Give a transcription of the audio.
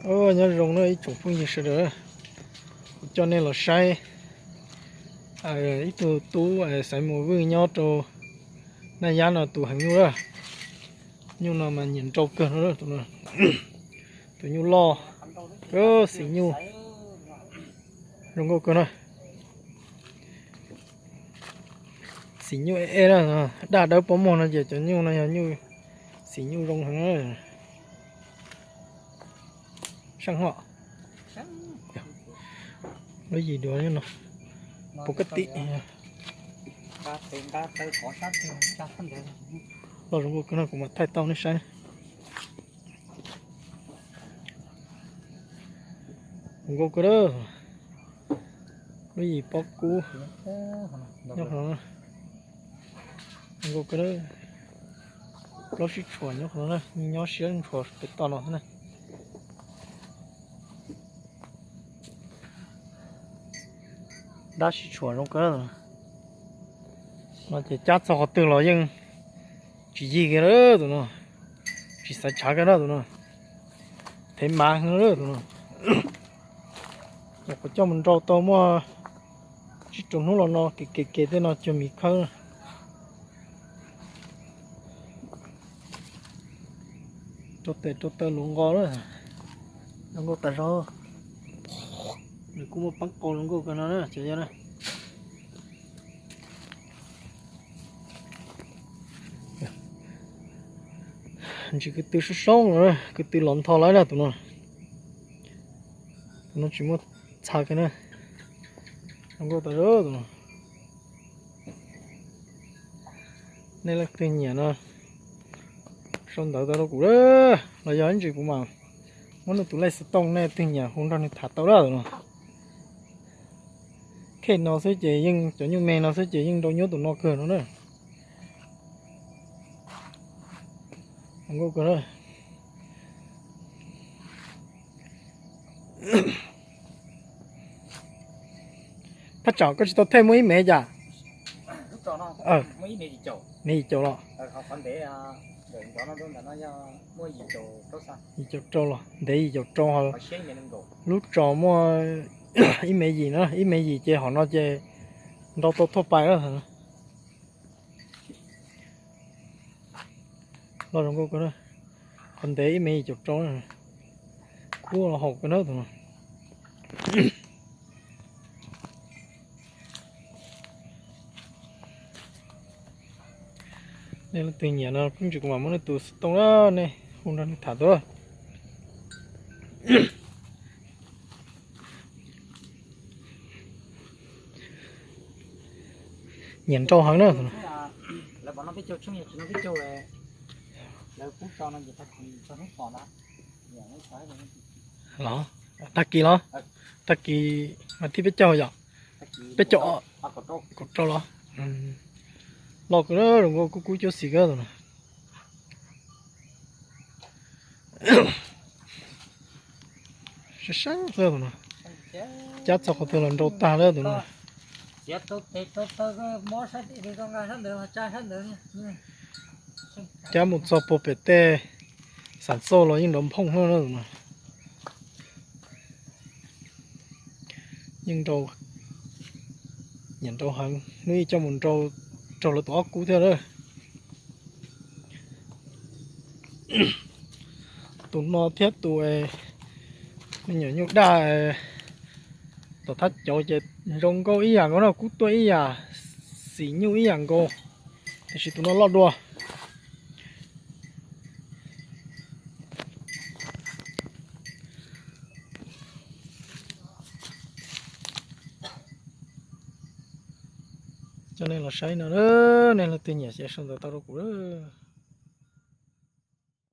Nyob zoo na ib tsoom phooj ywg sawv daws, kuv coj nej los saib ib tug tub xaiv mus vwj nyob rau Naj Yab no tus heev nyuj na. Nyuj no mas nyiam nrau kawg no, tus nyuj loj, xim nyuj zoo nkauj kawg na. Xim nyuj eb eb na, daj dawb pob muag no ces cov nyuj no yog nyuj, xim nyuj zoo heev. Saib hov, lub yim duav no, pus kab tim. Loj zoo nkauj kawg no, kuv mam thaij tau nej saib. Zoo nkauj kawg, lub yim pob kub nyob qhov no. Zoo nkauj kawg, plaub sib tshuam nyob qhov no na, nyob siab ntshua pem toj no na. Dab sib tshuam zoo kawg no ces cab txog qhov twg los yeej tsis yig kiag na tus no, tsis xaiv tshav kiag na tus no, thev mav heev na tus no. Nyuam qhuav coj mus nrau tau muaj tsib rau hnub los no, kev kev kev tej no cuag miv khawb. Rau tes rau taw luv nqo na, zoo nkauj tas zog. Nws kuj muaj peeb qau zoo nkauj kawg no na cov yog na. Ntsis ko tw soob soob no, ko tw los ntho lawm na tus no. Tus no tsis muaj txha kiag na. Zoo nkauj tas zog tus no. Nej leej twg nyiam no sau ntawv tau rau kuv, los yog ib ntsis kuv mam muab nej tus lej xov tooj, nej leej twg nyiam hu nrog nws tham tau na tus no. Khej no xwb ces yeej, cov nyuj me no xwb ces yeej nrau nyuaj tus no kawg no na. Nkauj kawg na. Thaj tsam koj tsis tau thej muaj ib mev cas? Mev yim caum los? Yim caum rau los, ntev yim caum rau. Lub tsos muaj ib mev yim na, ib mev yim ces hom no ces nrau tau thuaj pais na. Loj zoo nkauj kawg, qhov ntev ib mev yim caum rau, kub los haum kawg na tus no. Nej leej twg nyiam no kuj ntsis kuv mam muab nej tus xov tooj na, nej hu nrog nws tham tau. Nyiam nrau heev na. Los, tag kis los, tag kis mas thib peb caug yom, peb caug, kaum rau los. Loj kawg, zoo nkauj kub kub cuab xim kawg tus no. Sab sab xwb tus no. Cab txog qhov twg los nrau tag lawm tus no. Cab mus txog puag pem tej xam xauj los yeej nrov nphooj na tus no. Yeej nrau, nyiam nrau heev, hnub ib coj mus nrau raug lawv tus ob kub thiab lawm. Tus no thiab tus me nyuam nyuj daj tom thab cauv ces zoo nkauj ib yam nkaus no, kub tuaj ib yam, xim nyuj ib yam nkaus, tiam sis tus no loj dua. Coj nej los saib no, nej leej twg nyiam ces sau ntawv tau rau kuv lawm.